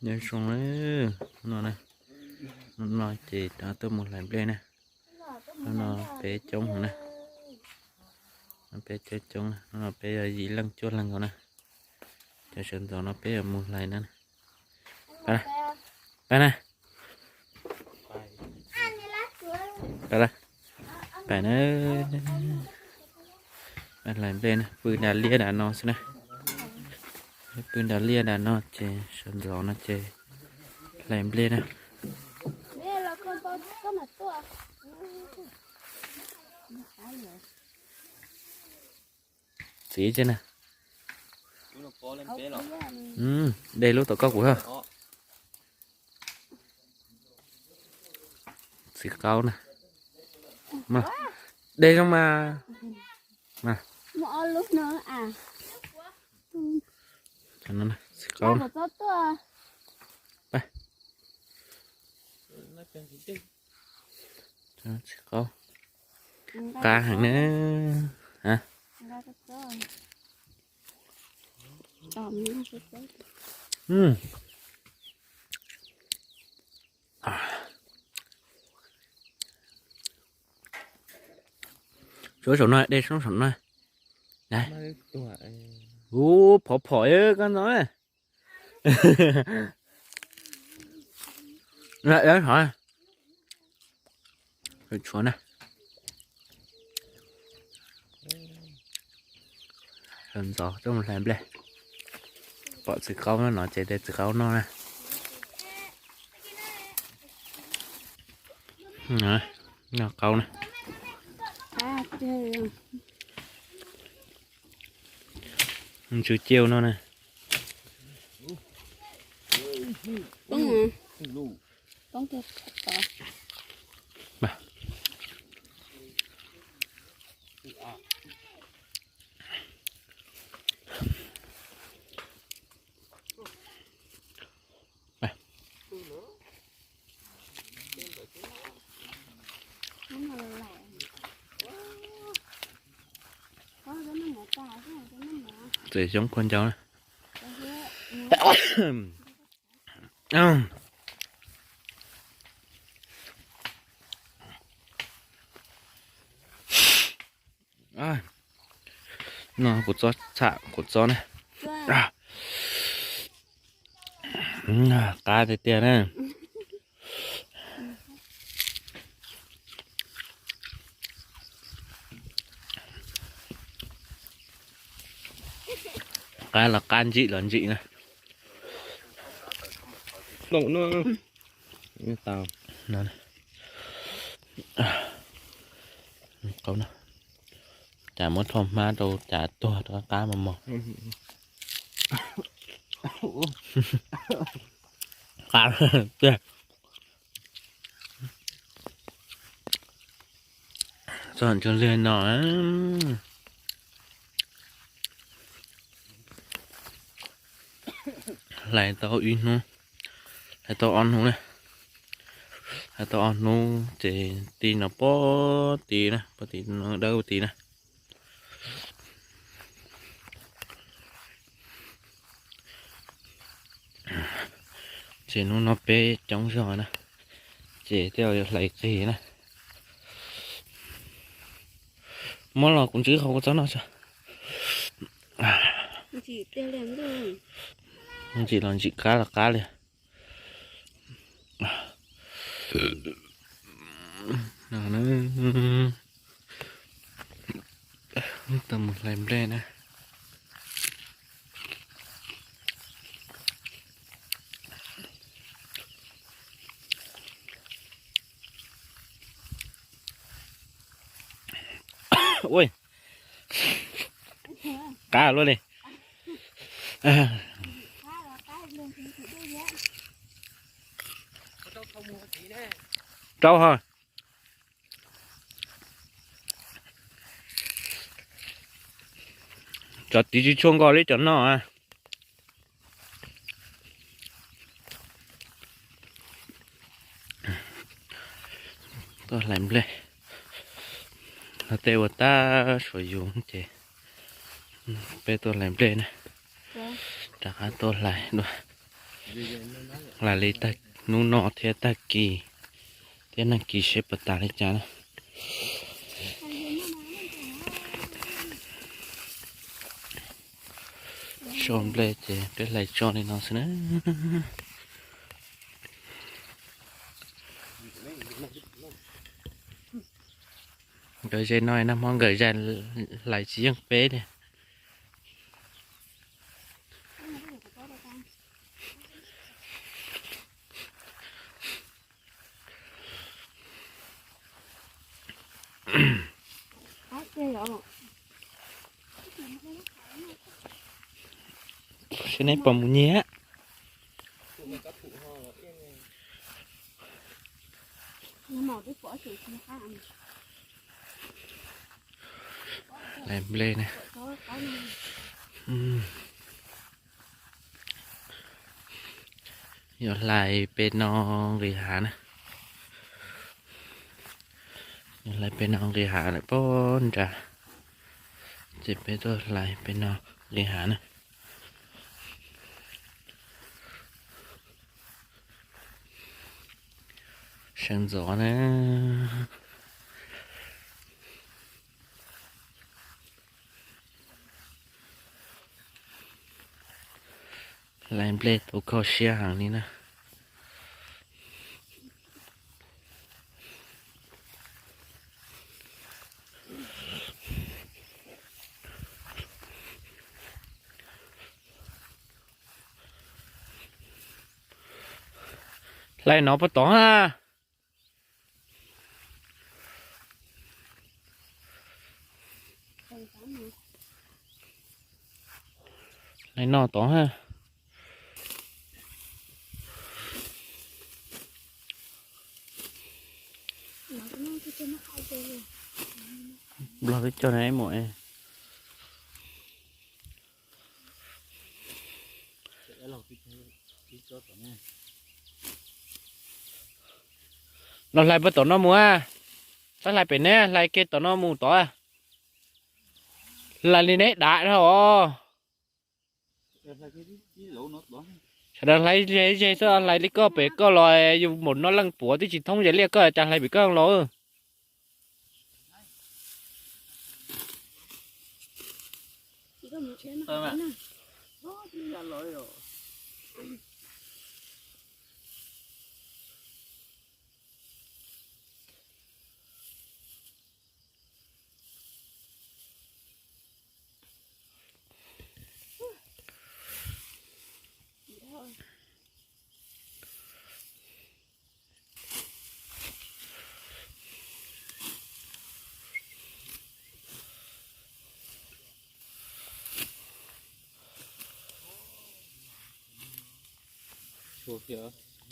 Nyob zoo, hnub no na, hnub no ces rov tuaj mus hlais nplej na. Hnub no peb coob heev na, peb coob coob, hnub no peb yog yim leej cuaj leej nkaus na. Cov sawv ntxov no peb yuav mus hlais na. Pab na, pab na, pab na. Hlais nplej na, pw nram liaj nram no xwb na. Pw nram liaj nram no ces sawv ntxov no ces hlais nplej na. Txiv tsi na. De lub tom koj kuv ha. Txiv qaub na. De zoo mas. Txiv qaub. Txiv qaub. Qab heev na. Suav saum no, de soob saum no. Ub, phov phom koj no. Tshuav na. Ntxov coj mus hlais nplej. Pom txiv qaub no ces de txiv qaub noj na. Noj qaub na. Ntsw ciaj no na. Txiv xyoob khuab ncauj na. No kuv txob txham kuv txob na. Qab tiag tiag na. Qab los qab, ntsim los ntsim na. Cas muab rho hmab rau cas tuag rau qab mos mos. Qab tiag. Txog ntsog liag no, hlais tau ib hnub, hlais tau ob hnub na, hlais tau ob hnub ces ti no pob tid na, pob tid no dawb tid na. Ces hnub no peb coob zog na, ces tej zaum yuav hlais qis na. Muab los kuv ntsis qhov kuv txob no tso. Ntsim los ntsim, qab los qab li. Tau mus hlais nplej na. Ui, qab luaj li. Rau ho. Cov tid tsis tshua nkaus li cov no. Tuaj hlais nplej, tej ua tab suav yus ces peb tuaj hlais nplej na. Rov qab tuaj hlais dua. Hlais li tag hnub no thiab tag kis thiab nag kis seb puas tas li cas na. Tso nplej ces peb hlais tso li no xwb na. Nkawd ze no nag hmo nkawd zais hlais tsis yeej peb li. Seb neb puas mus nyiag. Hlais nplej na. Yuav hlais pem no nqis hav na. Yuav hlais pem no nqis hav lawm pab nrad. Ces peb tuaj hlais pem no nqis hav na. Sawv ntxov na. Hlais nplej tu kho siab heev li na. Hlais no puas tod ha? Hlais no tod ha. Nplog twb cog na ib muam. Los hlais puag tom no mus a. Txhob hlais pem ne, hlais kiag tom no mus tod. Hlais li neb dav dhau os. Sawv daws hlais ze ze xwb, hlais li koj pem koj los yus npaum no leej puav twb tsis thoob ze liaj koj cas hlais pem koj los.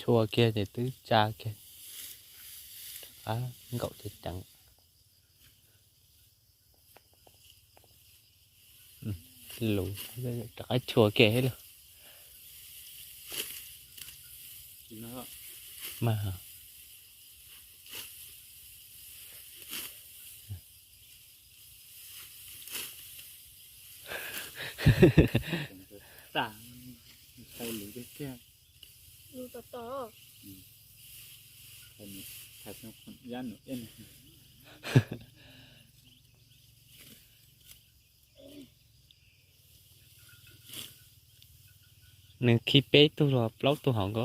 Chua kiag ces twb tsa kiag. Nkaum ceev ceev. Lus rov qab chua kiag thiab lawm. Mas Nws khi peb tug los plaub tug hauv ko.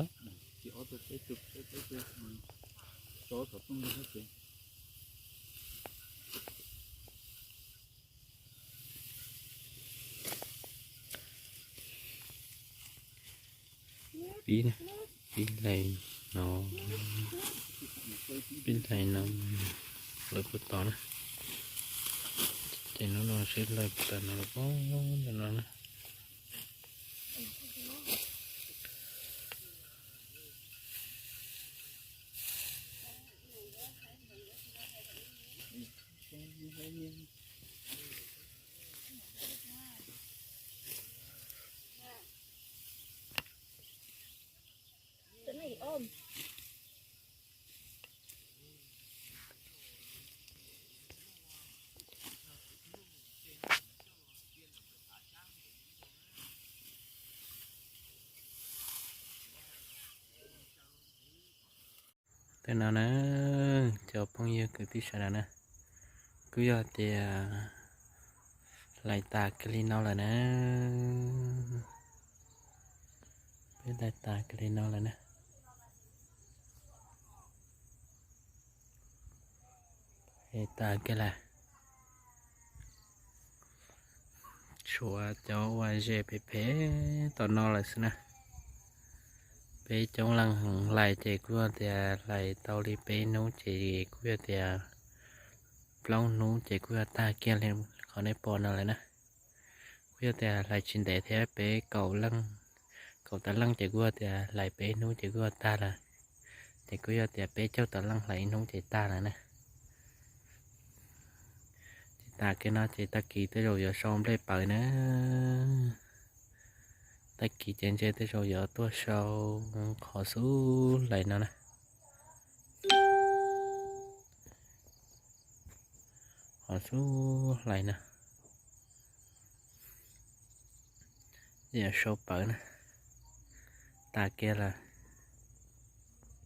Pib, pib hlais no, pib hlais no, lawv puas tod na. Ces hnub no seb hlais puas tag no los pab no na. Tej no na, cov phooj ywg kwv tij sawv daws na, kuj yog tias hlais tas kiag li no lawm na. Peb hlais tas kiag li no lawm na. Hlais tas kiag lawm. Tshuav cov uas ze phem phem tom no lawm xwb na. Peb coob leej hlais ces kuj yog tias hlais tau li peb hnub ces kuj yog tias plaub hnub ces kuj yog tag kiag li qhov nej pom no lawm na. Kuj yog tias hlais tsis ntev thiab, peb kaum leej, kaum tawm leej ces kuj yog tias hlais peb hnub ces kuj yog tag lawm. Ces kuj yog tias peb caug tawm leej hlais ib hnub ces tag lawm na. Ces tas kiag no ces tag kis tej zaum yuav sau nplej pawv na. Tag kis ces ntshe tej zaum yuav tuaj sau qhov xub hlais no na. Qhov xub hlais no. Yuav sau pawv na. Tas kiag lawm.